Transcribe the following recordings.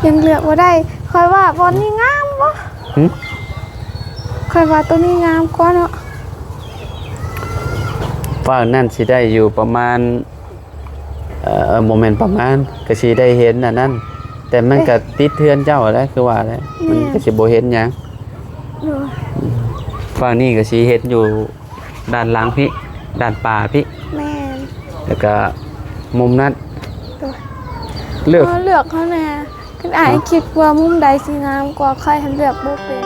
ຍັງເລືອກບໍ່ໄດ້. ຂ້ອຍວ່າບ່ອນນີ້ງາມບໍ່? ຫຶ? ຂ້ອຍວ່າໂຕນີ້ງາມກວ່າເນາະ. ຟາກນັ້ນຊິໄດ້ຢູ່ປະມານ ເອີ ບໍ່ແມ່ນປະມານ ກະຊິໄດ້ເຫັນອັນນັ້ນ ແຕ່ມັນກະຕິດເຮືອນເຈົ້າແຫຼະ ຄືວ່າແຫຼະ ມັນກະຊິບໍ່ເຫັນຫຍັງ. ໂດຍ. ຟາກນີ້ກະຊິເຫັນຢູ່ດ້ານຫຼັງພີ້ ດ້ານປ່າພີ້. ແມ່ນ. ແລ້ວກະມຸມນັ້ນ. ໂດຍ. ເລືອກ ເອີ ເລືອກເຮົາແດ່. ຄັນອ້າຍຄິດວ່າມຸມໃດຊິງາມກວ່າ ຂ້ອຍຫັ້ນເລືອກບໍ່ເປັນ.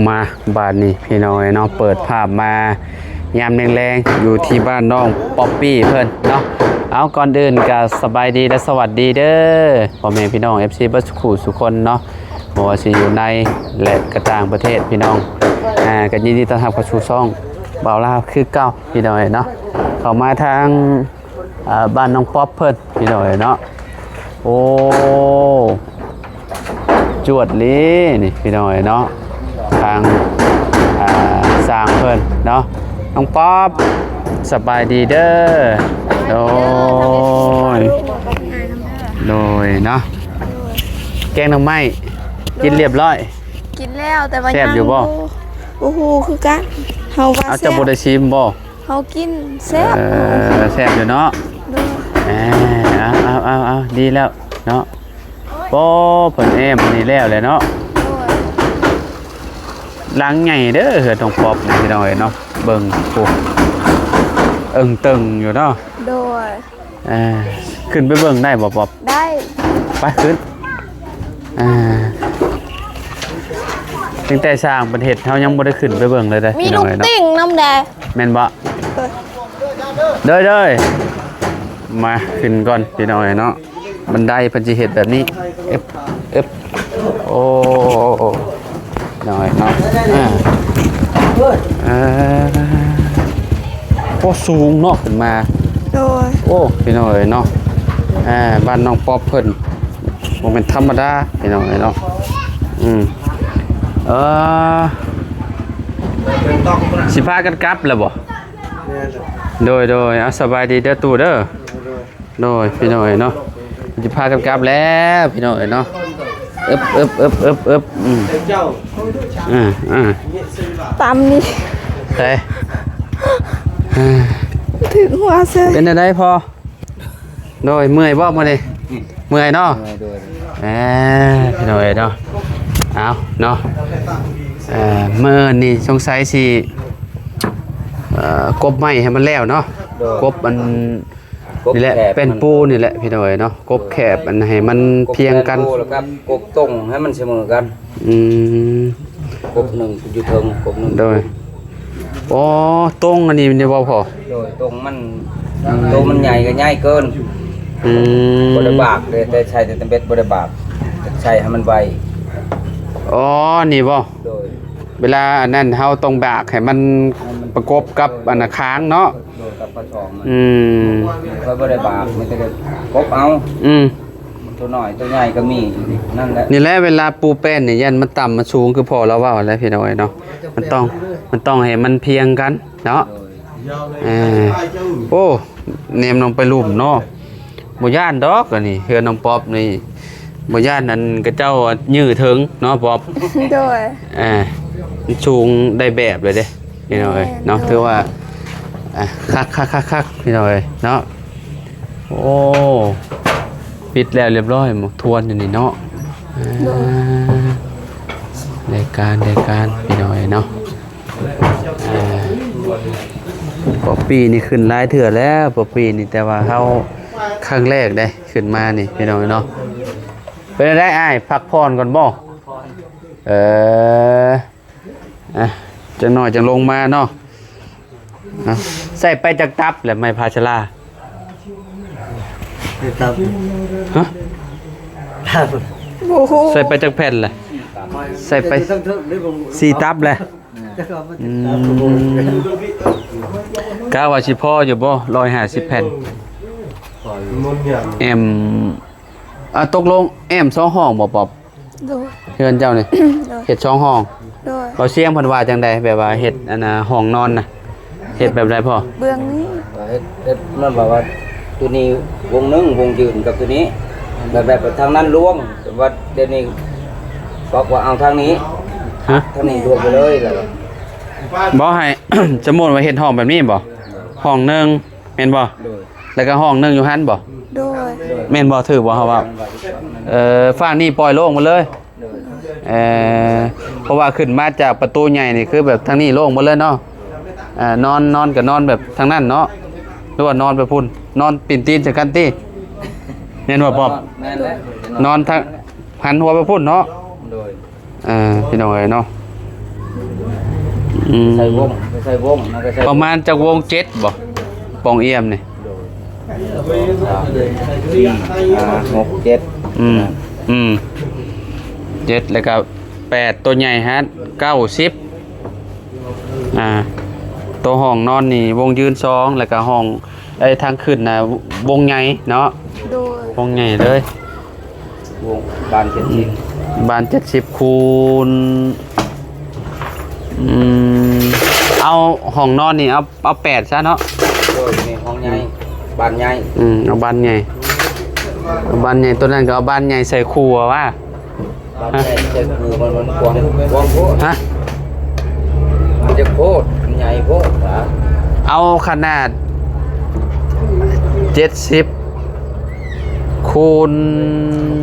ມາ ບາດນີ້ພີ່ນ້ອງເອີຍເນາະ ເປີດພາບມາຍາມແລງໆ ຢູ່ທີ່ບ້ານນ້ອງປັອບປີ້ເພິ່ນເນາະ. ເອົາ ກ່ອນອື່ນກະສະບາຍດີ ແລະ ສະຫວັດດີເດີ ພໍ່ແມ່ພີ່ນ້ອງ ເອັຟຊີ ເບິດສູ່ຄູ່ສູ່ຄົນເນາະ ບໍ່ວ່າຊິຢູ່ໃນ ແລະ ກະຕ່າງປະເທດພີ່ນ້ອງ. ອາ ກະຍິນດີຕ້ອນຮັບເຂົ້າສູ່ຊ່ອງບ່າວລາວຄືເກົ່າພີ່ນ້ອງເອີຍເນາະ. ເຂົ້າມາທາງ ອາ ບ້ານນ້ອງປັອບເພິ່ນພີ່ນ້ອງເອີຍເນາະ. ໂອ້ ຈວດລີນີ້ພີ່ນ້ອງເອີຍເນາະ ທາງ ອາ ຊ່າງເພິ່ນເນາະ. ນ້ອງປັອບ ສະບາຍດີເດີ. ໂດຍ ໂດຍເນາະ. ແກງໜໍ່ໄມ້ກິນລຽບຮ້ອຍ? ກິນແລ້ວ ແຕ່ວ່າແຊບຢູ່ບໍ່? ຍັງບໍ່ ບໍ່ຮູ້ຄືກັນ. ເຮົາວ່າ ເອົາ ແຊບ ເຈົ້າບໍ່ໄດ້ຊີມບໍ່? ເຮົາກິນແຊບ. ເອີ ແຊບຢູ່ເນາະ. ໂດຍ. ເອີ ເອົາ ເອົາ ເອົາ ເອົາ ດີແລ້ວເນາະ. ໂອ້ ເພິ່ນແອ້ມນີ້ແລ້ວແຫຼະເນາະ. ໂດຍ. ຫຼັງໃຫຍ່ເດີເຮືອນນ້ອງປັອບນີ້ພີ່ນ້ອງເອີຍເນາະ. ເບິ່ງ ໂອ້ ເອີ່ງເຕີງຢູ່ເນາະ. ໂດຍ. ເອີ ຂຶ້ນໄປເບິ່ງໄດ້ບໍ່ປັອບ? ໄດ້. ໄປຂຶ້ນ. ອ່າ ຕັ້ງແຕ່ສ້າງເພິ່ນເຮັດ ເຮົາຍັງບໍ່ໄດ້ຂຶ້ນໄປເບິ່ງເລີຍເດ້ ມີລູກຕິ່ງນຳແດ່. ແມ່ນບໍ່? ໂດຍ ໂດຍ ໂດຍ. ມາຂຶ້ນກ່ອນພີ່ນ້ອງເອີຍເນາະ. ບັນໄດເພິ່ນຊິເຮັດແບບນີ້ ເອີບ ເອີບ ໂອ້ ນ້ອຍເນາະ. ອ່າ ອ່າ ໂອ້ ສູງເນາະ ຂຶ້ນມາ. ໂດຍ. ໂອ້ ພີ່ນ້ອງເອີຍເນາະ ອ່າ ບ້ານນ້ອງປັອບເພິ່ນ ບໍ່ແມ່ນທຳມະດາພີ່ນ້ອງເອີຍເນາະ. ອືມ ເອີ ຊິພາກັນກັບແລ້ວບໍ່? ໂດຍ ໂດຍ. ເອົາ ສະບາຍດີເດີຕູ້ເດີ. ໂດຍ ພີ່ນ້ອງເອີຍເນາະ ຊິພາກັນກັບແລ້ວພີ່ນ້ອງເອີຍເນາະ. ເອີບ ເອີບ ເອີບ ເອີບ ເອີບ ອືມ ອ່າ ອ່າ ຕຳນີ້ ໃສ່ ຖືກຫົວເຊີຍ. ເປັນຈັ່ງໃດພໍ່? ໂດຍ ເມື່ອຍບໍ່ມື້ນີ້? ອືມ ເມື່ອຍເນາະ. ໂດຍ ໂດຍ. ເອີ ພີ່ນ້ອງເອີຍເນາະ ເອົາເນາະ ເອີ ມື້ນີ້ສົງໄສຊິ ເອີ ກົບໄມ້ໃຫ້ມັນແລ້ວເນາະ. ໂດຍ. ກົບອັນ ກົບ ນີ້ແຫຼະ ແຜບ ແປ້ນປູນີ້ແຫຼະພີ່ນ້ອງເອີຍເນາະ. ກົບແຜບອັນໃຫ້ມັນພຽງກັນ ກົບແປ້ນປູ ແລ້ວກໍກົບຕົງໃຫ້ມັນສະເໝີກັນ. ອືມ ກົບໜຶ່ງຢູ່ເທິງ ກົບໜຶ່ງ. ໂດຍ. ອໍ ຕົງອັນນີ້ແມ່ນບໍ່ພໍ່? ໂດຍ ຕົງມັນ ອືມ ໂຕມັນໃຫຍ່ກໍໃຫຍ່ເກີນ. ອືມ ບໍ່ໄດ້ບາກເດ້ ແຕ່ໃສ່ແຕ່ຕຳເບັດ ບໍ່ໄດ້ບາກ ໃສ່ໃຫ້ມັນໄວ. ອໍ ນີ້ບໍ່? ໂດຍ. ເວລາອັນນັ້ນເຮົາຕ້ອງບາກໃຫ້ມັນປະກົບກັບອັນນະຄາງເນາະ. ໂດຍ ກັບປະຊອງມັນ. ອືມ ຂ້ອຍບໍ່ໄດ້ບາກ ມີແຕ່ກົບເອົາ. ອືມ ໂຕນ້ອຍໂຕໃຫຍ່ກໍມີ ນັ້ນແຫຼະ. ນີ້ແຫຼະ ເວລາປູແປ້ນນີ້ ຢ້ານມັນຕ່ຳມັນສູງ ຄືພໍ່ລາວເວົ້າແຫຼະພີ່ນ້ອງເອີຍເນາະ. ມັນຕ້ອງ ມັນຕ້ອງໃຫ້ມັນພຽງກັນເນາະ. ໂດຍ. ເອີ ໂອ້ ແນມລົງໄປລຸ່ມເນາະ. ບໍ່ຢ້ານດອກ ອັນນີ້ເຮືອນນ້ອງປັອບນີ້ ບໍ່ຢ້ານອັນຂະເຈົ້າຍື່ເຖິງເນາະ ປັອບ. ໂດຍ. ອ່າ ມັນສູງໄດ້ແບບເລີຍເດ້ພີ່ນ້ອງເອີຍເນາະ. ແມ່ນ. ໂດຍ. ຖືວ່າ ອ່າ ຄັກໆໆໆ ພີ່ນ້ອງເອີຍເນາະ. ໂອ້ ປິດແລ້ວລຽບຮ້ອຍ ໝາກທວນຢູ່ນີ້ເນາະ. ໂດຍ. ອ່າ ໄດ້ການ ໄດ້ການ ພີ່ນ້ອງເອີຍເນາະ. ອ່າ ປັອບປີ້ນີ້ຂຶ້ນຫຼາຍເທື່ອແລ້ວ ປັອບປີ້ນີ້ ແຕ່ວ່າເຮົາຄັ້ງແລກເດ້ຂຶ້ນມານີ້ພີ່ນ້ອງເນາະ. ເປັນຈັ່ງໃດອ້າຍ ພັກຜ່ອນກ່ອນບໍ່? ເອີ ອ່ະ ຈັກໜ້ອຍຈັ່ງລົງມາເນາະ. ເອົາ ໃສ່ໄປຈັກຕັບແຫຼະ ໄມ້ພາຊາລາ? ຕັບ ຮະ? ຕັບ ໂອ້ໂຫ ໃສ່ໄປຈັກແຜ່ນແຫຼະ? ໃສ່ໄປສີ່ຕັບແຫຼະ. ອືມ ກະວ່າຊິພໍຢູ່ບໍ່ ຮ້ອຍຫ້າສິບແຜ່ນ? ແອມ ອ່າ ຕົກລົງແອ້ມສອງຫ້ອງບໍ່ປອບ? ໂດຍ ເຮືອນເຈົ້ານີ້ ໂດຍ ເຮັດສອງຫ້ອງ. ໂດຍ ເວົ້າສຽງເພິ່ນວ່າຈັ່ງໃດ ແບບວ່າເຮັດອັນນ່າ ຫ້ອງນອນນະ ເຮັດແບບໃດພໍ່? ເບື້ອງນີ້ ເຮັດ ເຮັດ ນັ້ນແບບວ່າ ໂຕນີ້ວົງໜຶ່ງ ວົງຢືນກັບໂຕນີ້ ແບບ ແບບທາງນັ້ນລວງ ແຕ່ວ່າດຽວນີ້ບອກວ່າເອົາທາງນີ້ ຮະ ທາງນີ້ລວງໄປເລີຍ ແລ້ວກໍ ບໍ່ໃຫ້ ສົມມຸດວ່າເຮັດຫ້ອງແບບນີ້ບໍ່? ຫ້ອງໜຶ່ງ ແມ່ນບໍ່? ໂດຍ ແລ້ວກໍຫ້ອງໜຶ່ງຢູ່ຫັ້ນບໍ່? ໂດຍ ແມ່ນບໍ່? ຖືກບໍ່ເຮົາເວົ້າ? ເອີ ຟາກນີ້ປ່ອຍໂລ່ງໝົດເລີຍ. ໂດຍ ເອີ ເພາະວ່າຂຶ້ນມາຈາກປະຕູໃຫຍ່ນີ້ ຄືແບບທາງນີ້ໂລ່ງໝົດເລີຍເນາະ. ເອີ ນອນ ນອນກໍນອນແບບທາງນັ້ນເນາະ ຫຼືວ່ານອນໄປພຸ້ນ? ນອນປິ່ນຕີນໃສ່ກັນຕິ? ແມ່ນບໍ່ປອບ? ແມ່ນແຫຼະ ນອນທາງ ຫັນຫົວໄປພຸ້ນເນາະ. ໂດຍ ອ່າ ພີ່ນ້ອງເອີຍເນາະ ອືມ ໃສ່ວົງ ໃສ່ວົງນະ ປະມານຈັກວົງ? ເຈັດບໍ່? ປ່ອງອ່ຽມນີ້ ໂດຍ ສອງ ສາມ ສີ່ ຫ້າ ຫົກ ເຈັດ ອືມ ອືມ ເຈັດ ແລ້ວກໍແປດ ໂຕໃຫຍ່ຫັ້ນ ເກົ້າ ສິບ ອ່າ ໂຕຫ້ອງນອນນີ້ວົງຢືນສອງ ແລ້ວກໍຫ້ອງ ໄອ້ທາງຂຶ້ນນະ ວົງໃຫຍ່ເນາະ. ໂດຍ ວົງໃຫຍ່ເລີຍ ວົງບານເຈັດສິບ ບານເຈັດສິບຄູນ ອືມ ເອົາຫ້ອງນອນນີ້ ເອົາ ເອົາແປດຊະເນາະ. ໂດຍ ນີ້ຫ້ອງໃຫຍ່ ບານໃຫຍ່ ອືມ ເອົາບານໃຫຍ່ ເອົາບານໃຫຍ່ ໂຕນັ້ນກໍເອົາບານໃຫຍ່ໃສ່ຄູ່ວ່າ ບາດໃຫຍ່ໃສ່ຄູ່ມັນ ມັນກວ້າງ ກວ້າງໂພດ ຮະ ມັນຈະໂພດ ມັນໃຫຍ່ໂພດຫວາ. ເອົາຂະໜາດເຈັດສິບຄູນ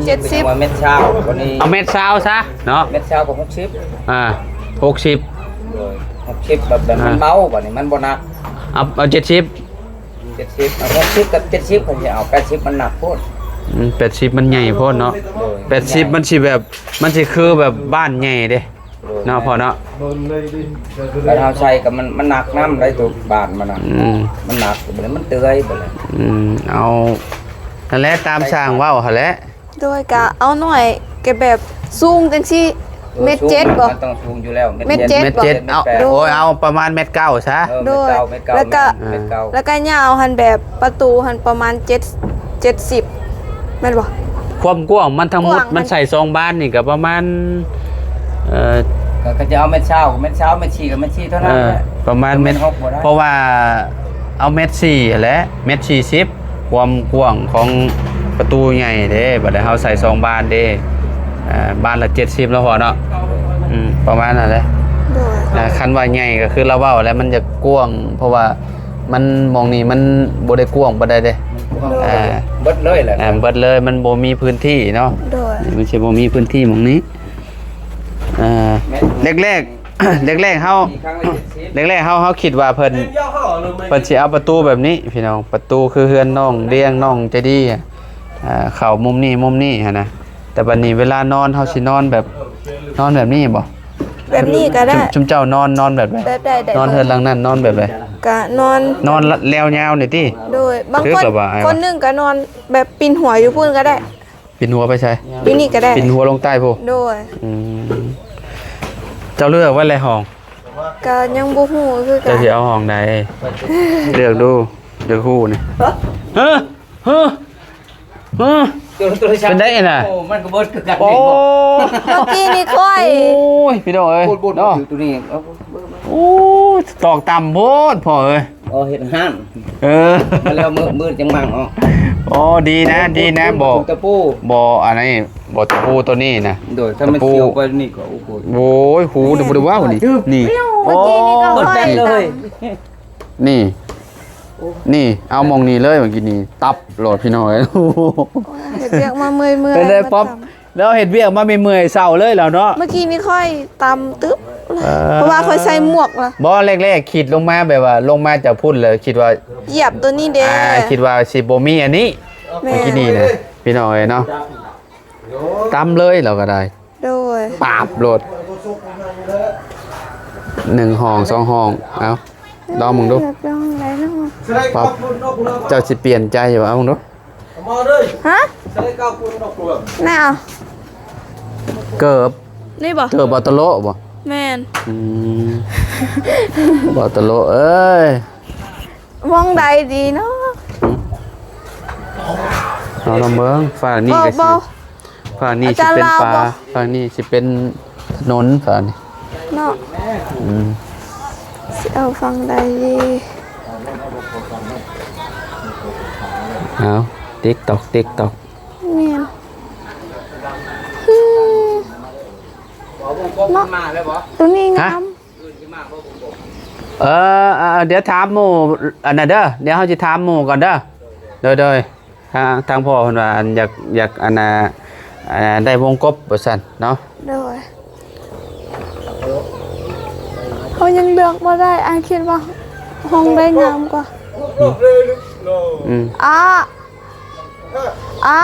ເຈັດສິບ ວ່າແມັດຊາວ ບັດນີ້ ເອົາແມັດຊາວຊະເນາະ ແມັດຊາວກໍຫົກສິບ ອ່າ ຫົກສິບ ໂດຍ ຫົກສິບ ແບບ ແບບມັນ ອ່າ ເບົາ ບັດນີ້ມັນບໍ່ໜັກ ເອົາ ເອົາເຈັດສິບ ເຈັດສິບ ເອົາ ຫົກສິບກັບເຈັດສິບ ຂ້ອຍຊິເອົາ ແປດສິບມັນໜັກໂພດ ອືມ ແປດສິບມັນໃຫຍ່ໂພດເນາະ. ໂດຍ ແປດສິບມັນຊິແບບ ມັນຊິຄືແບບບ້ານໃຫຍ່ເດ້ ໂດຍ ເນາະພໍ່ເນາະ. ແລ້ວເຮົາໃສ່ກໍມັນ ມັນໜັກນຳໄດ໋ ໂຕບ້ານມັນນະ ອືມ ມັນໜັກ ບັດນີ້ມັນເປື່ອຍ ບັດນີ້ ອືມ ເອົາ ນັ້ນແຫຼະ ຕາມຊ່າງເວົ້າຫັ້ນແຫຼະ. ໂດຍ ກະເອົາໜ້ອຍ ກະແບບສູງຈັ່ງຊີ້ ເອີ ເມັດເຈັດບໍ່? ມັນຕ້ອງສູງຢູ່ແລ້ວ ເມັດເຈັດ ເມັດເຈັດບໍ່? ເອົາ ໂດຍ ໂອ້ຍ ເອົາປະມານເມັດເກົ້າຊະ. ເອີ ໂດຍ ເມັດເກົ້າ ແລ້ວກະ ເມັດເກົ້າ ແລ້ວກະຍາວຫັ້ນແບບປະຕູຫັ້ນປະມານເຈັດ ເຈັດສິບແມ່ນບໍ່? ຄວາມກວ້າງມັນທັງໝົດ ກວ້າງຫັ້ນ ມັນໃສ່ສອງບານນີ້ກໍປະມານ ເອີ ກໍ ກໍຈະເອົາເມັດຊາວ ເມັດຊາວ ເມັດສີ່ ກໍເມັດສີ່ເທົ່ານັ້ນແຫຼະ ເອີ ປະມານເມັດ ເພາະວ່າເອົາເມັດສີ່ຫັ້ນແຫຼະ ເມັດສີ່ສິບ ຄວາມກວ້າງຂອງປະຕູໃຫຍ່ເດ້ ບັດໃດເຮົາໃສ່ສອງບານເດ້ ອ່າ ບານລະເຈັດສິບເນາະພໍ່ເນາະ ອືມ ປະມານນັ້ນແຫຼະ. ໂດຍ ອ່າ ຄັນວ່າໃຫຍ່ກໍຄືລາວເວົ້າແຫຼະ ມັນຈະກວ້າງ ເພາະວ່າມັນ ໝ່ອງນີ້ມັນບໍ່ໄດ້ກວ້າງປານໃດເດ້ ໂດຍ ອ່າ ເບິດເລີຍແຫຼະ ອ່າ ເບິດເລີຍ ມັນບໍ່ມີພື້ນທີ່ເນາະ. ໂດຍ ມັນຊິບໍ່ມີພື້ນທີ່ໝ່ອງນີ້ ອ່າ ແລກໆ ແລກໆ ເຮົາ ແລກໆ ເຮົາ ເຮົາຄິດວ່າເພິ່ນ ເພິ່ນຊິເອົາປະຕູແບບນີ້ພີ່ນ້ອງ ປະຕູຄືເຮືອນນ້ອງດຽງ ນ້ອງໃຈດີ ອ່າ ເຂົ້າມຸມນີ້ມຸມນີ້ຫັ້ນນະ ແຕ່ບັດນີ້ເວລານອນ ເຮົາຊິນອນແບບ ນອນແບບນີ້ບໍ່? ແບບນີ້ກໍໄດ້ ຊຸມ ຊຸມເຈົ້ານອນ ນອນແບບໃດ? ແບບໃດ ນອນເຮືອນຫຼັງນັ້ນ ນອນແບບໃດ? ກໍນອນ ນອນແລວຍາວນີ້ຕິ? ໂດຍ ບາງຄົນ ຄົນໜຶ່ງກໍນອນແບບປິ່ນຫົວຢູ່ພຸ້ນກໍໄດ້. ປິ່ນຫົວໄປໃສ? ຢູ່ນີ້ກໍໄດ້ ປິ່ນຫົວລົງໃຕ້ພຸ້ນ. ໂດຍ ອືມ ເຈົ້າເລືອກໄວ້ແລ້ວຫ້ອງ? ກໍຍັງບໍ່ຮູ້ຄືກັນ ເຈົ້າຊິເອົາຫ້ອງໃດ? ເລືອກດູ ຢາກຮູ້ນີ້ ຮະ ຮະ ຮະ ເປັນໄດ໋ນະ? ໂອ້ ມັນກໍເບິດຄືກັນ ໂອ້ ເມື່ອກີ້ນີ້ຂ້ອຍ ໂອ້ຍ ພີ່ນ້ອງເອີຍ ໂອ້ຍ ໂອ້ຍ ຕອກຕ່ຳໂພດພໍ່ເອີຍ. ອໍ ເຮັດຮ້ານ ເອີ ແລ້ວມື້ ມື້ຈັ່ງມາງອອກ. ອໍ ດີນະ ດີນະ ບໍ່ຖືກຕະປູ ບໍ່ອັນນີ້ ບໍ່ຕະປູໂຕນີ້ນະ. ໂດຍ ຖ້າມັນສຽວໄປນີ້ກໍ ໂອ້ໂຫ ໂອ້ຍ ຫູນີ້ບໍ່ໄດ້ເວົ້ານີ້ ນີ້ ເມື່ອກີ້ນີ້ກໍ ໂອ້ຍ ເບິດແບບເລີຍ ນີ້ ນີ້ ເອົາໝ່ອງນີ້ເລີຍ ເມື່ອກີ້ນີ້ ຕັບໂລດ ພີ່ນ້ອງເອີຍ. ເຮັດວຽກມາເມື່ອຍໆ ເປັນໄດ໋ ມາ ປັອບ ແລ້ວເຮັດວຽກມາເມື່ອຍໆ ເຊົາເລີຍແລ້ວເນາະ. ເມື່ອກີ້ນີ້ຂ້ອຍຕຳຕຶບ ເອີ ເພາະວ່າຂ້ອຍໃສ່ໝວກລະ. ບໍ່ ແລກໆ ຄິດລົງມາແບບວ່າລົງມາຈາກພຸ້ນແລ້ວຄິດວ່າຢຽບໂຕນີ້ເດ້ ອ່າ ຄິດວ່າຊິບໍ່ມີອັນນີ້. ແມ່ນ ເມື່ອກີ້ນີ້ນະ ພີ່ນ້ອງເອີຍເນາະ ຕຳເລີຍລາວກໍໄດ້. ໂດຍ ປາບໂລດ ໜຶ່ງຫ້ອງ ສອງຫ້ອງ ເອົາ ລອງເບິ່ງດູ ຢາກລອງໄດ້ເນາະ. ປັອບ ເຈົ້າຊິປ່ຽນໃຈບໍ່? ເອົາເບິ່ງດູ ຮະ ແນວ ເກີບ ນີ້ບໍ່? ເກີບບໍ່ຕະໂລະບໍ່? ແມ່ນ ອືມ ບໍ່ຕະໂລະເອີຍ. ໝ່ອງໃດດີເນາະ? ເອົາລອງເບິ່ງ ຟາກນີ້ກໍຊິ ບໍ່ ບໍ່ ຟາກນີ້ຊິເປັນປ່າ ອາຈານລາວບໍ່ ຟາກນີ້ຊິເປັນຖະໜົນ ຟາກນີ້ເນາະ. ອືມ ຊິເອົາຝັ່ງໃດດີ? ເອົາ ຕິກຕອກ ຕິກຕອກ ແມ່ນ. ເນາະ ໂຕນີ້ງາມ. ເອີ ເອີ ດຽວຖາມໝູ່ອັນນັ້ນເດີ ດຽວເຮົາຊິຖາມໝູ່ກ່ອນເດີ. ໂດຍ ໂດຍ ທາງ ທາງພໍ່ເພິ່ນວ່າ ອັນ ຢາກ ຢາກ ອັນນ່າ ອ່າ ໄດ້ວົງກົບວ່າຊັ້ນເນາະ. ໂດຍ ເຮົາຍັງເລືອກບໍ່ໄດ້ ອ້າຍຄິດວ່າຫ້ອງໃດງາມກວ່າ. ອືມ ອືມ ອາ ອາ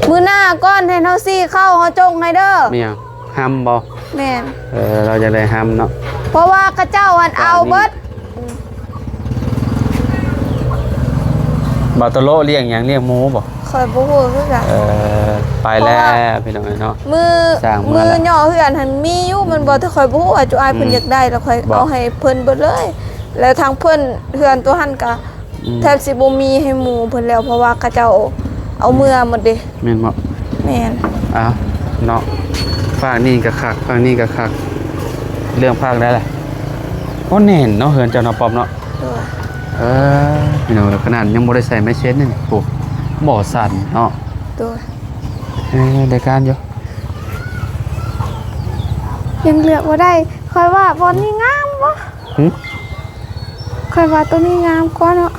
ມື້ໜ້າກ່ອນເຫັນເຮົາຊີ້ເຂົ້າ ເຮົາຈົ່ງໃຫ້ເດີ. ແມ່ນຫຍັງ ຮຳບໍ່? ແມ່ນ ເອີ ລາວຢາກໄດ້ຮຳເນາະ ເພາະວ່າເຂົາເຈົ້າຫັ້ນເອົາເບິດ. ບ່າວໂຕໂລລ້ຽງຫຍັງ? ລ້ຽງໝູບໍ່? ຂ້ອຍບໍ່ຮູ້ຄືກັນ. ເອີ ໄປແລ້ວ ເພາະວ່າພີ່ນ້ອງເອີຍເນາະ ມື້ ມື້ເຍາະເຮືອນຫັ້ນມີຢູ່ແມ່ນບໍ່? ແຕ່ຂ້ອຍບໍ່ຮູ້ວ່າຈຸອ້າຍເພິ່ນ ອືມ ຢາກໄດ້ ແລ້ວຂ້ອຍ ບໍ່ ເອົາໃຫ້ເພິ່ນເບິດເລີຍ. ແລ້ວທາງເພິ່ນ ເຮືອນຕົວຫັ້ນກະ ອືມ ແທບຊິບໍ່ມີໃຫ້ໝູ່ເພິ່ນແລ້ວ ເພາະວ່າເຂົາເຈົ້າເອົາເມືອໝົດເດ້. ແມ່ນບໍ່? ແມ່ນ. ອ້າວ ເນາະ ຟາກນີ້ກໍຄັກ ຟາກນີ້ກໍຄັກ ເລື່ອງຟາກໄດ້ລະ. ໂອ້ ແໜ້ນເນາະ ເຮືອນເຈົ້າເນາະ ປອມເນາະ. ໂດຍ ເອີ ພີ່ນ້ອງ ຂະໜາດຍັງບໍ່ໄດ້ໃສ່ໄມ້ເຊັນນີ້ ໂອ້ ບໍ່ສັ່ນເນາະ. ໂດຍ ເອີ ໄດ້ການຢູ່. ຍັງເລືອກບໍ່ໄດ້ ຂ້ອຍວ່າບ່ອນນີ້ງາມບໍ່? ຫຶ? ຂ້ອຍວ່າໂຕນີ້ງາມກວ່າເນາະ.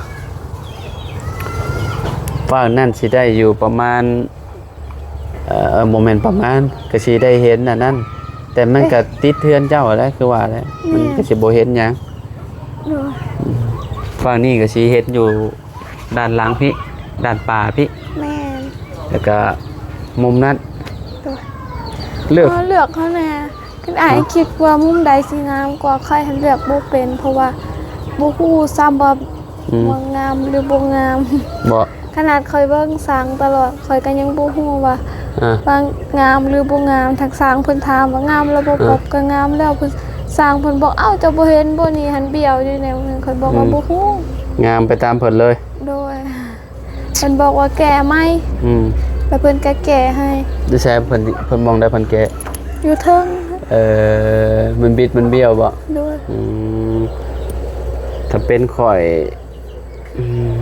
ຟາກນັ້ນຊິໄດ້ຢູ່ປະມານ ເອີ ບໍ່ແມ່ນປະມານ ກໍຊິໄດ້ເຫັນອັນນັ້ນ ແຕ່ມັນ ເອີ ກໍຕິດເຮືອນເຈົ້າແຫຼະ ຄືວ່າແຫຼະ ແມ່ນ ມັນກໍຊິບໍ່ເຫັນຫຍັງ. ໂດຍ ຟາກນີ້ກໍຊິເຫັນຢູ່ດ້ານຫຼັງພີ້ ດ້ານປ່າພີ້. ແມ່ນ ແລ້ວກໍມຸມນັ້ນ. ໂດຍ ເລືອກ ເອີ ເລືອກເຮົາແດ່. ຄັນອ້າຍ ເນາະ ຄິດວ່າມຸມໃດຊິງາມກວ່າ ຂ້ອຍຫັ້ນເລືອກບໍ່ເປັນ ເພາະວ່າບໍ່ຮູ້ຊ້ຳວ່າ ອືມ ວ່າງາມຫຼືບໍ່ງາມ. ບໍ່ ຂະໜາດຂ້ອຍເບິ່ງຊ້າງຕະຫຼອດ ຂ້ອຍກໍຍັງບໍ່ຮູ້ວ່າ ອ່າ ວ່າງາມຫຼືບໍ່ງາມ. ທາງຊ້າງເພິ່ນຖາມວ່າງາມແລ້ວບໍ່? ອ່າ ປອບກໍງາມແລ້ວ. ເພິ່ນ ຊ້າງເພິ່ນບອກ ເອົ້າ ເຈົ້າບໍ່ເຫັນບໍ່ ນີ້ຫັ້ນບ້ຽວຢູ່ແນວໜຶ່ງ. ຂ້ອຍບອກວ່າ ອືມ ບໍ່ຮູ້. ງາມໄປຕາມເພິ່ນເລີຍ. ໂດຍ ເພິ່ນບອກວ່າແກ້ໃໝ່. ອືມ ແລ້ວເພິ່ນກໍແກ້ໃຫ້. ຢູ່ໃສເພິ່ນ ເພິ່ນໝ່ອງໃດເພິ່ນແກ້? ຢູ່ເທິງ. ເອີ ມັນບິດມັນບ້ຽວບໍ? ໂດຍ. ອືມ ຖ້າເປັນຂ້ອຍ ອືມ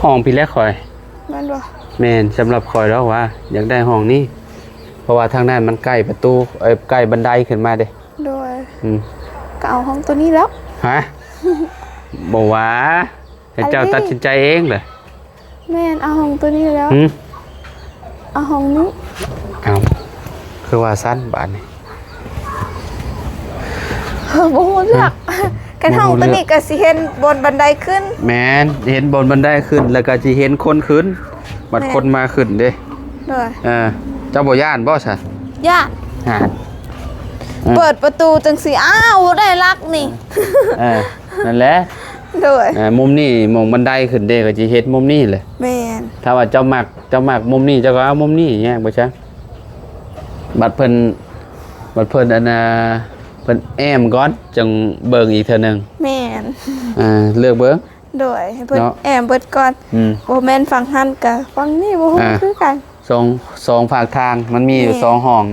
ຫ້ອງພີ້ແຫຼະຂ້ອຍ. ແມ່ນບໍ່? ແມ່ນ ສຳລັບຂ້ອຍດອກວ່າ ຢາກໄດ້ຫ້ອງນີ້ ເພາະວ່າທາງນັ້ນມັນໃກ້ປະຕູ ເອີ ໃກ້ບັນໄດຂຶ້ນມາເດ້. ໂດຍ. ອືມ ກໍເອົາຫ້ອງໂຕນີ້ແລ້ວ. ຮະ? ບໍ່ວ່າ ໃຫ້ເຈົ້າຕັດສິນໃຈເອງເລີຍ. ແມ່ນ ເອົາຫ້ອງໂຕນີ້ແລ້ວ. ຫື? ເອົາຫ້ອງນີ້. ເອົ້າ ຄືວ່າຊັ້ນບາດນີ້? ບໍ່ຮູ້ເລືອກ. ຮະ? ຄັນຫ້ອງໂຕນີ້ກໍຊິເຫັນບ່ອນບັນໄດຂຶ້ນ. ແມ່ນ ເຫັນບ່ອນບັນໄດຂຶ້ນ ແລ້ວກໍຊິເຫັນຄົນຂຶ້ນ. ບັດ ແມ່ນ ຄົນມາຂຶ້ນເດ້. ໂດຍ. ເອີ ເຈົ້າບໍ່ຢ້ານບໍ່ຊະ? ຢ້ານ. ຫາ ເອີ ເປີດປະຕູຈັ່ງຊີ້ ອ້າວ ໄດ້ຫຼັກນີ້. ເອີ ນັ້ນແຫຼະ. ໂດຍ. ເອີ ມຸມນີ້ໝ່ອງບັນໄດຂຶ້ນເດ້ ກໍຊິເຮັດມຸມນີ້ແຫຼະ. ແມ່ນ. ຖ້າວ່າເຈົ້າມັກ ເຈົ້າມັກມຸມນີ້ ເຈົ້າກໍເອົາມຸມນີ້ ແຍກບໍ່ຊະ. ບັດເພິ່ນ ບັດເພິ່ນ ອັນນ່າ ເພິ່ນແອ້ມກ່ອນ ຈັ່ງເບິ່ງອີກເທື່ອໜຶ່ງ. ແມ່ນ. ເອີ ເລືອກເບິ່ງ. ໂດຍ ໃຫ້ເພິ່ນ ເນາະ ແອ້ມເບິດກ່ອນ. ອືມ ບໍ່ແມ່ນຝັ່ງຫັ້ນກະຝັ່ງນີ້ ບໍ່ຮູ້ ອ່າ ຄືກັນ. ສອງ ສອງຟາກທາງ ມັນມີຢູ່ ແມ່ນ ສອງຫ້ອງ.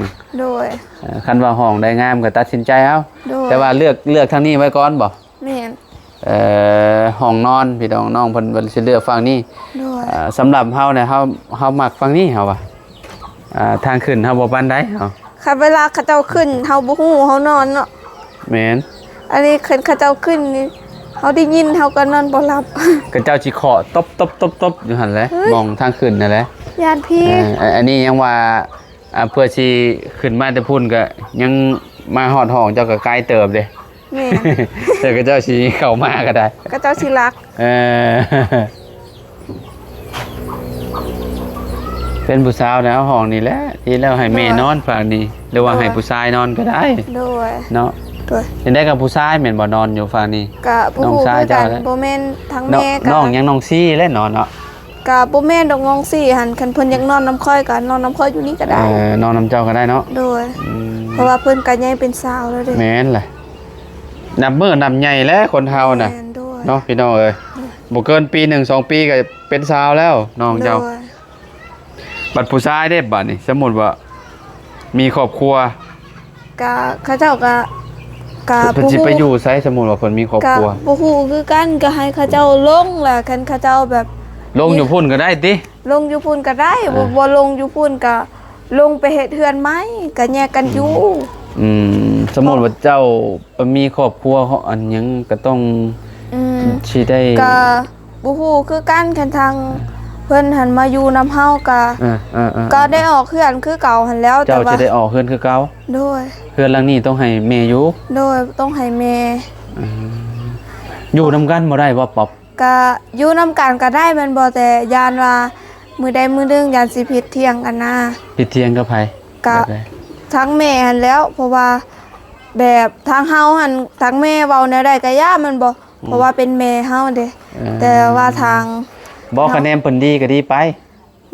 ໂດຍ. ເອີ ຄັນວ່າຫ້ອງໃດງາມກໍຕັດສິນໃຈເອົາ. ໂດຍ. ແຕ່ວ່າເລືອກ ເລືອກທາງນີ້ໄວ້ກ່ອນບໍ? ແມ່ນ. ເອີ ຫ້ອງນອນ ພີ່ນ້ອງ ນ້ອງເພິ່ນ ເພິ່ນຊິເລືອກຝັ່ງນີ້. ໂດຍ. ເອີ ສຳລັບເຮົານະ ເຮົາ ເຮົາມັກຝັ່ງນີ້ ເຮົາວ່າ ອ່າ ທາງຂຶ້ນເຮົາບໍ່ປານໃດເຮົາ. ຄັນເວລາເຂົາເຈົ້າຂຶ້ນ ເຮົາບໍ່ຮູ້ ເຮົານອນເນາະ. ແມ່ນ. ອັນນີ້ຄັນເຂົາເຈົ້າຂຶ້ນນີ້ ເຮົາໄດ້ຍິນ ເຮົາກໍນອນບໍ່ຫຼັບ. ເຂົາເຈົ້າຊິເຄາະຕົບໆໆຢູ່ຫັ້ນແຫຼະ ເຮີ້ຍ ໝ່ອງທາງຂຶ້ນນັ້ນແຫຼະ. ຢ້ານຜີ. ເອີ ອັນ ອັນນີ້ຍັງວ່າ ອ່າ ເພື່ອຊິຂຶ້ນມາແຕ່ພຸ້ນ ກໍຍັງມາຮອດຫ້ອງເຈົ້າກໍໄກເຕີບເດ້. ແມ່ນ. ແຕ່ເຂົາເຈົ້າຊິເຂົ້າມາກໍໄດ້ ເຂົາເຈົ້າຊິລັກ. ເອີ ເປັນຜູ້ສາວແນວຫ້ອງນີ້ແຫຼະ ທີ່ແລ້ວໃຫ້ແມ່ ໂດຍ ນອນຟາກນີ້ ຫຼືວ່າ ໂດຍ ໃຫ້ຜູ້ຊາຍນອນກໍໄດ້. ໂດຍ. ເນາະ. ໂດຍ. ຈັ່ງໃດກໍຜູ້ຊາຍແມ່ນບໍ່ ນອນຢູ່ຟາກນີ້? ກໍບໍ່ຮູ້ຄືກັນ ນ້ອງຊາຍເຈົ້າແຫຼະ ບໍ່ແມ່ນທາງແມ່ກໍ ນ້ອງຫຍັງ ນ້ອງຊີແຫຼະນອນເນາະ. ກະບໍ່ແມ່ນດອກ ນ້ອງຊີຫັ້ນ ຄັນເພິ່ນຢາກນອນນຳຂ້ອຍກະນອນນຳຂ້ອຍຢູ່ນີ້ກະໄດ້. ເອີ ນອນນຳເຈົ້າກະໄດ້ເນາະ. ໂດຍ. ອືມ ເພາະວ່າເພິ່ນກະໃຫຍ່ເປັນສາວແລ້ວເດ້. ແມ່ນແຫຼະ ນັບມື້ນັບໃຫຍ່ແຫຼະຄົນເຮົານະ. ແມ່ນ. ໂດຍ. ເນາະພີ່ນ້ອງເອີຍ. ບໍ່ເກີນປີໜຶ່ງສອງປີກໍເປັນສາວແລ້ວນ້ອງເຈົ້າ. ໂດຍ. ບັດຜູ້ຊາຍເດ້ ບັດນີ້ ສົມມຸດວ່າມີຄອບຄົວ ກະເຂົາເຈົ້າກະ ກະ ເພິ່ນ ເພິ່ນຊິໄປຢູ່ໃສ? ສົມມຸດວ່າເພິ່ນມີຄອບຄົວ ກະບໍ່ຮູ້ຄືກັນ ກະໃຫ້ເຂົາເຈົ້າລົງ ລະຄັນເຂົາເຈົ້າແບບ ລົງຢູ່ພຸ້ນກໍໄດ້ຕິ? ລົງຢູ່ພຸ້ນກໍໄດ້ ເອີ ບໍ່ ບໍ່ລົງຢູ່ພຸ້ນກໍລົງໄປເຮັດເຮືອນໃໝ່ ກໍແຍກກັນຢູ່. ອືມ ອືມ ສົມມຸດວ່າເຈົ້າໄປມີຄອບຄົວ ອັນຫຍັງກໍຕ້ອງ ອືມ ຊິໄດ້ ກໍບໍ່ຮູ້ຄືກັນ ຄັນທາງເພິ່ນຫັ້ນມາຢູ່ນຳເຮົາກໍ ເອີ ເອີ ເອີ ກໍໄດ້ອອກເຮືອນຄືເກົ່າຫັ້ນແຫຼ້ວ. ເຈົ້າ ແຕ່ວ່າ ຊິໄດ້ອອກເຮືອນຄືເກົ່າ? ໂດຍ. ເຮືອນຫຼັງນີ້ຕ້ອງໃຫ້ແມ່ຢູ່? ໂດຍ ຕ້ອງໃຫ້ແມ່. ອືມ ຢູ່ນຳກັນບໍ່ໄດ້ບໍ່ ປັອບ? ກະຢູ່ນຳກັນກະໄດ້ແມ່ນບໍ່ ແຕ່ຢ້ານວ່າມື້ໃດມື້ໜຶ່ງຢ້ານຊິຜິດຖຽງກັນນາ. ຜິດຖຽງກັບໃຜ? ກະ ແບບໃດ? ທາງແມ່ຫັ້ນແຫຼ້ວ ເພາະວ່າແບບທາງເຮົາຫັ້ນ ທາງແມ່ເວົ້າແນວໃດກະຢ່າແມ່ນບໍ່ ອືມ ເພາະວ່າເປັນແມ່ເຮົາເດ້. ເອີ ແຕ່ວ່າທາງ ບໍ່ ເຮົາ ຄະແນນເພິ່ນດີກະດີໄປ.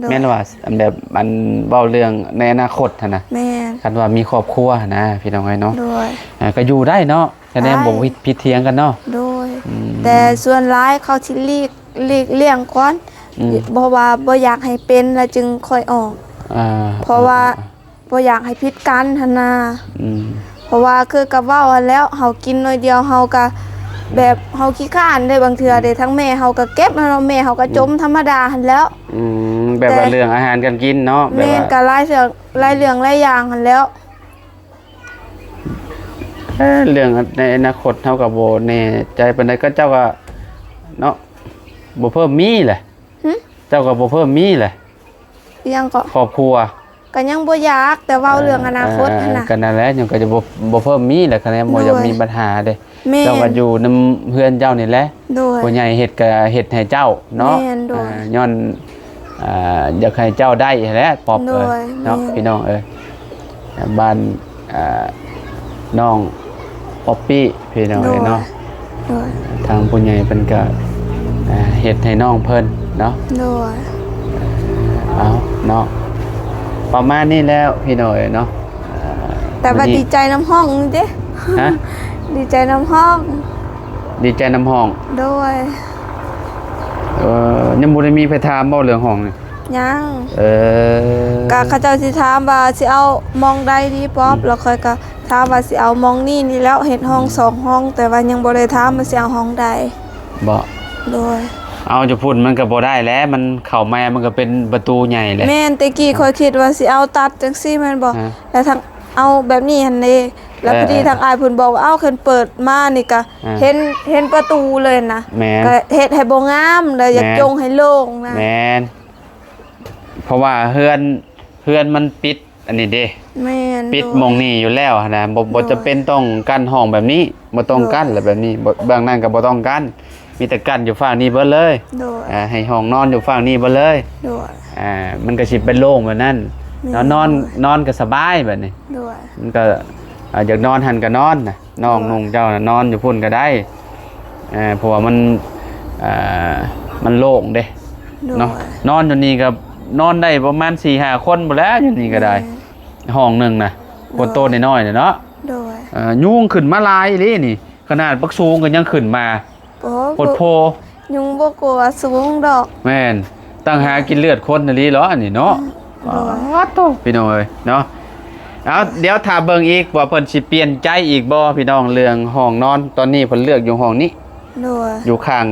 ໂດຍ. ແມ່ນວ່າ ອັນແບບ ອັນເວົ້າເລື່ອງໃນອະນາຄົດຫັ້ນນະ. ແມ່ນ. ຄັນວ່າມີຄອບຄົວຫັ້ນນະ ພີ່ນ້ອງເອີຍເນາະ. ໂດຍ. ອ່າ ກໍຢູ່ໄດ້ເນາະ ຄະແນນ ໄດ້ ບໍ່ຜິດ ຜິດຖຽງກັນເນາະ. ໂດຍ. ອືມ ແຕ່ສ່ວນຫຼາຍເຂົາຊິຫຼີກ ຫຼີກລ່ຽງກ່ອນ. ອືມ ເພາະວ່າບໍ່ຢາກໃຫ້ເປັນ ແລ້ວຈຶ່ງຄ່ອຍອອກ. ອ່າ ເພາະວ່າ ອ່າ ບໍ່ຢາກໃຫ້ຜິດກັນຫັ້ນນະ. ອືມ ເພາະວ່າຄືກັບເວົ້າຫັ້ນແຫຼ້ວ ເຮົາກິນໜ້ອຍດຽວ ເຮົາກະແບບເຮົາຂີ້ຄ້ານເດ້ ບາງເທື່ອເດ້ ອືມ ທາງແມ່ເຮົາກະເກັບຫັ້ນເນາະ ແມ່ເຮົາກະຈົ່ມ ອືມ ທຳມະດາຫັ້ນແຫຼ້ວ. ອືມ ແບບວ່າເລື່ອງອາຫານການກິນເນາະ. ແມ່ນ ແບບວ່າ ກະຫຼາຍເລື່ອງ ຫຼາຍເລື່ອງຫຼາຍຢ່າງຫັ້ນແຫຼ້ວ. ເອີ ເລື່ອງໃນອະນາຄົດເຮົາກະບໍ່ແນ່ໃຈປານໃດ ກໍເຈົ້າກະເນາະ ບໍ່ເພີ່ມມີແຫຼະ. ຫຶ? ເຈົ້າກໍບໍ່ເພີ່ມມີແຫຼະ ອີ່ຫຍັງເກາະ? ຄອບຄົວ ກໍຍັງບໍ່ຢາກ ແຕ່ເວົ້າເລື່ອງອະນາຄົດຫັ້ນນະ. ເອີ ກໍນັ້ນແຫຼະ ຍັງກໍຈະບໍ່ ບໍ່ເພີ່ມມີແຫຼະ ຄະແນນບໍ່ຢາກມີບັນຫາເດ້. ແມ່ນ. ເຈົ້າກໍຢູ່ນຳເຮືອນເຈົ້ານີ້ແຫຼະ. ໂດຍ. ຜູ້ໃຫຍ່ເຮັດກໍເຮັດໃຫ້ເຈົ້າເນາະ. ແມ່ນ. ໂດຍ. ອ່າ ຍ້ອນ ອ່າ ຢາກໃຫ້ເຈົ້າໄດ້ຫັ້ນແຫຼະ ປອບເອີຍ. ໂດຍ. ເນາະ ແມ່ນ. ພີ່ນ້ອງເອີຍ ບ້ານ ອ່າ ນ້ອງ ປັອບປີ້ ພີ່ນ້ອງເອີຍເນາະ. ໂດຍ. ໂດຍ. ທາງຜູ້ໃຫຍ່ເພິ່ນກະ ອ່າ ເຮັດໃຫ້ນ້ອງເພິ່ນເນາະ. ໂດຍ. ເອົາເນາະ ປະມານນີ້ແລ້ວ ພີ່ນ້ອງເອີຍເນາະ. ອ່າ ແຕ່ວ່າ ມື້ນີ້ ດີໃຈນຳຫ້ອງນີ້ເດ້. ຮະ? ດີໃຈນຳຫ້ອງ. ດີໃຈນຳຫ້ອງ. ໂດຍ. ເອີ ຍັງບໍ່ໄດ້ມີໃຜຖາມບໍ່ເລື່ອງຫ້ອງນີ້? ຍັງ. ເອີ ກະເຂົາເຈົ້າຊິຖາມວ່າຊິເອົາໝ່ອງໃດດີປອບ? ອືມ ແລ້ວຂ້ອຍກະຖາມວ່າຊິເອົາໝ່ອງນີ້ນີ້ແລ້ວ ເຮັດຫ້ອງ ອືມ ສອງຫ້ອງ ແຕ່ວ່າຍັງບໍ່ໄດ້ຖາມວ່າຊິເອົາຫ້ອງໃດ. ບໍ່? ໂດຍ. ເອົາຢູ່ພຸ້ນມັນກະບໍ່ໄດ້ແຫຼະ ມັນເຂົ້າມາມັນກະເປັນປະຕູໃຫຍ່ແຫຼະ. ແມ່ນ ແຕ່ກີ້ຂ້ອຍຄິດວ່າຊິເອົາຕັດຈັ່ງຊີ້ແມ່ນບໍ່? ຮະ? ແລ້ວທາງ ເອົາແບບນີ້ຫັ້ນເດ້. ແລ້ວ ເອີ ພໍດີ ເອີ ທາງອ້າຍເພິ່ນບອກວ່າ ເອົາ ຄັນເປີດມານີ້ກະ ອ່າ ເຫັນ ເຫັນປະຕູເລີຍນະ. ແມ່ນ. ກະເຮັດໃຫ້ບໍ່ງາມ ແລ້ວຢາກ ແມ່ນ ຈົ່ງໃຫ້ໂລ່ງນະ. ແມ່ນ. ເພາະວ່າເຮືອນ ເຮືອນມັນປິດອັນນີ້ເດ້. ແມ່ນ. ປິດ ໂດຍ ໝ່ອງນີ້ຢູ່ແລ້ວຫັ້ນນະ ບໍ່ ບໍ່ ໂດຍ ຈຳເປັນຕ້ອງກັ້ນຫ້ອງແບບນີ້ ບໍ່ຕ້ອງ ໂດຍ ກັ້ນແຫຼະແບບນີ້ ບໍ່ ເບື້ອງນັ້ນກໍບໍ່ຕ້ອງກັ້ນ ມີແຕ່ກັ້ນຢູ່ຟາກນີ້ເບິດເລີຍ. ໂດຍ. ອ່າ ໃຫ້ຫ້ອງນອນຢູ່ຟາກນີ້ເບິດເລີຍ. ໂດຍ. ອ່າ ມັນກໍຊິເປັນໂລ່ງແບບນັ້ນ. ແມ່ນ. ນອນ ໂດຍ ນອນກໍສະບາຍແບບນີ້. ໂດຍ. ມັນກໍ ອ່າ ຢາກນອນຫັ້ນກໍນອນນະ ນ້ອງ ໂດຍ ນຸ່ງເຈົ້ານະ ນອນຢູ່ພຸ້ນກໍໄດ້. ເອີ ເພາະວ່າມັນ ເອີ ມັນໂລ່ງເດ້. ໂດຍ. ເນາະ ນອນຢູ່ນີ້ກໍນອນໄດ້ປະມານສີ່ຫ້າຄົນພຸ້ນແຫຼະ ຢູ່ນີ້ກໍໄດ້. ແມ່ນ. ຫ້ອງໜຶ່ງນະ ໂດຍ ຄົນໂຕນ້ອຍໆນະເນາະ. ໂດຍ. ເອີ ຍຸງຂຶ້ນມາຫຼາຍອີ່ຫຼີນີ້ ຂະໜາດບັກສູງກໍຍັງຂຶ້ນມາ. ໂອ້ ໂພດໂພ. ຍຸງບໍ່ກົວສູງດອກ. ແມ່ນ. ຕັ້ງຫາກິນເລືອດຄົນອີ່ຫຼີເນາະ ອັນນີ້ເນາະ. ອືມ. ໂດຍ. ປາດໂທ້ ພີ່ນ້ອງເອີຍເນາະ. ເອົາ ໂດຍ ດຽວຖ້າເບິ່ງອີກວ່າເພິ່ນຊິປ່ຽນໃຈອີກບໍ່ ພີ່ນ້ອງ ເລື່ອງຫ້ອງນອນ. ຕອນນີ້ເພິ່ນເລືອກຢູ່ຫ້ອງນີ້. ໂດຍ. ຢູ່ຂ້າງ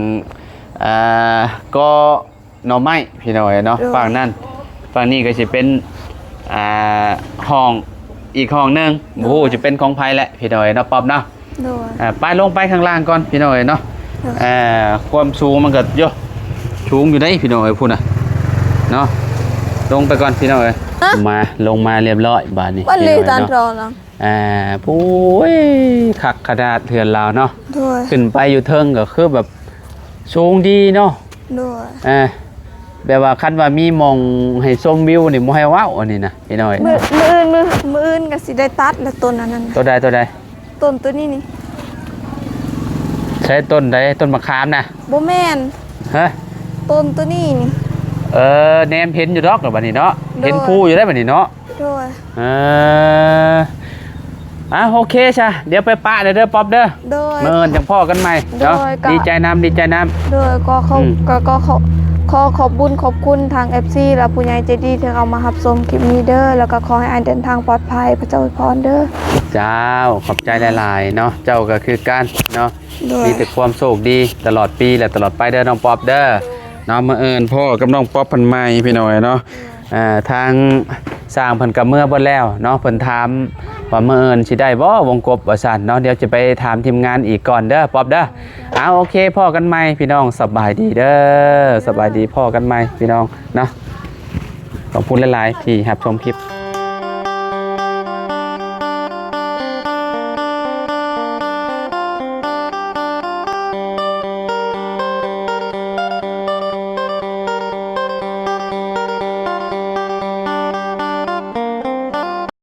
ອ່າ ກໍ ໜໍ່ໄມ້ ພີ່ນ້ອງເອີຍເນາະ. ໂດຍ. ຝັ່ງນັ້ນ ຝັ່ງນີ້ກໍຊິເປັນ ອ່າ ຫ້ອງ ອີກຫ້ອງໜຶ່ງ ໂດຍ ບໍ່ຮູ້ຊິເປັນຂອງໃຜແຫຼະ ພີ່ນ້ອງເອີຍເນາະ ປັອບເນາະ. ໂດຍ. ອ່າ ໄປ ລົງໄປຂ້າງລ່າງກ່ອນ ພີ່ນ້ອງເອີຍເນາະ. ໂດຍ. ອ່າ ຄວາມສູງມັນກໍ ໂຍ ສູງຢູ່ເດ້ ພີ່ນ້ອງເອີຍ ພຸ້ນນະເນາະ. ລົງໄປກ່ອນ ພີ່ນ້ອງເອີຍ. ຮະ? ມາ ລົງມາລຽບຮ້ອຍບາດນີ້ ມັນເລີຍ ພີ່ນ້ອງເອີຍເນາະ. ອ່າ ໂອ້ຍ ຄັກຂະໜາດເຮືອນລາວເນາະ. ໂດຍ. ຂຶ້ນໄປຢູ່ເທິງກໍຄືແບບສູງດີເນາະ. ໂດຍ. ເອີ ແບບວ່າຄັນວ່າມີໝ່ອງໃຫ້ຊົມວິວນີ້ບໍ່ໃຫ້ເວົ້າ ອັນນີ້ນະ ພີ່ນ້ອງເອີຍ. ມື້ ມື້ອື່ນ ມື້ ມື້ອື່ນກໍຊິໄດ້ຕັດລະຕົ້ນອັນນັ້ນ. ໂຕໃດ ໂຕໃດ? ຕົ້ນໂຕນີ້ນີ້. ໃຊ້ຕົ້ນໃດ? ຕົ້ນໝາກຂາມນະ? ບໍ່ແມ່ນ. ຮະ? ຕົ້ນໂຕນີ້ນີ້. ເອີ ແນມເຫັນຢູ່ດອກ ແບບນີ້ເນາະ. ໂດຍ. ເຫັນພູຢູ່ໄດ໋ ແບບນີ້ເນາະ. ໂດຍ. ເອີ ເອີ ອ່ະ ໂອເຄຊະ ດຽວໄປປະເດີ ປ໋ອບເດີ ໂດຍ ມື້ອື່ນຈັ່ງພໍ້ກັນໃໝ່ເນາະ ໂດຍ ກໍ ດີໃຈນຳ ດີໃຈນຳ ໂດຍ ກໍຂໍ ອືມ ກໍ ກໍຂໍ ຂໍຂອບບຸນຂອບຄຸນທາງເອັຟຊີ ແລະ ຜູ້ໃຫຍ່ໃຈດີທີ່ເຂົ້າມາຮັບຊົມຄລິບນີ້ເດີ ແລ້ວກໍຂໍໃຫ້ອ້າຍເດີນທາງປອດໄພ ພະເຈົ້າອວຍພອນເດີ. ເຈົ້າ ຂອບໃຈຫຼາຍໆເນາະ ເຈົ້າກໍຄືກັນເນາະ ໂດຍ ມີແຕ່ຄວາມໂຊກດີຕະຫຼອດປີ ແລະ ຕະຫຼອດໄປເດີ ນ້ອງປ໋ອບເດີເນາະ. ມື້ອື່ນພໍ້ກັບນ້ອງປ໋ອບເພິ່ນໃໝ່ ພີ່ນ້ອງເອີຍເນາະ. ອ່າ ທາງຊ່າງເພິ່ນກໍເມືອເບິດແລ້ວເນາະ ເພິ່ນຖາມວ່າມື້ອື່ນຊິໄດ້ບໍ່ວົງກົບວ່າຊັ້ນເນາະ. ດຽວຈະໄປຖາມທີມງານອີກກ່ອນເດີ ປ໋ອບເດີ. ເອົາ ໂອເຄ ພໍ້ກັນໃໝ່ພີ່ນ້ອງ ສະບາຍດີເດີ ສະບາຍດີ ພໍ້ກັນໃໝ່ພີ່ນ້ອງເນາະ. ຂອບຄຸນຫຼາຍໆທີ່ຮັບຊົມຄລິບ.